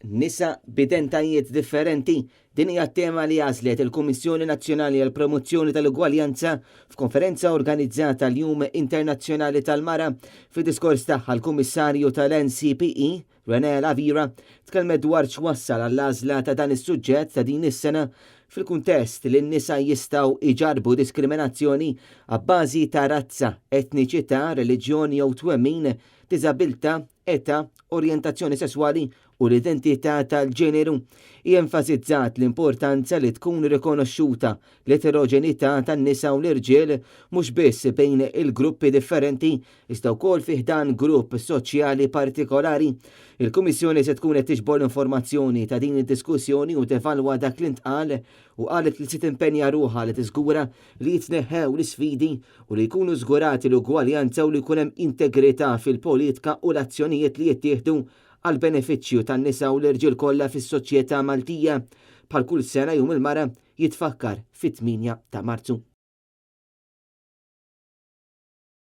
Nisa b'identajiet differenti, din hija t-tema li għażlet il-Kummissjoni Nazzjonali għall-Promozzjoni tal-Ugwaljanza f'konferenza organizzata l-Jum Internazzjonali tal-Mara. Fid-diskors tagħha l-Kummissarju tal-NCPE, Renee Lavira, tkellmet dwar x'wassal għall-għażla ta' dan is-suġġett ta' din is-sena fil-kuntest li n-nisa jistgħu jġarrbu diskriminazzjoni abbażi ta' razza, etniċità, reliġjon jew twemmin, diżabilità, età, orjentazzjoni sesswali u l-identità tal-ġeneru. Hi enfasizzat l-importanza li tkun rikonoxxuta l-eteroġenità tan-nisa u l-irġiel mhux biss bejn il-gruppi differenti iżda wkoll fi ħdan grupp soċjali partikolari. Il-Kummissjoni se tkun qed tiġbor l-informazzjoni ta' din id-diskussjoni u tevalwa dak li ntqal u qalet li se timpenja ruħha li tiżgura li jitneħħew l-isfidi u li jkunu żgurati l-ugwaljanza u li jkun hemm integrità fil-politika u l-azzjonijiet li jittieħdu għall-benefiċċju tan-nisa u l-irġiel kollha fis-soċjetà Maltija. Bħal kull sena Jum il-Mara jitfakkar fit-8 ta' Marzu.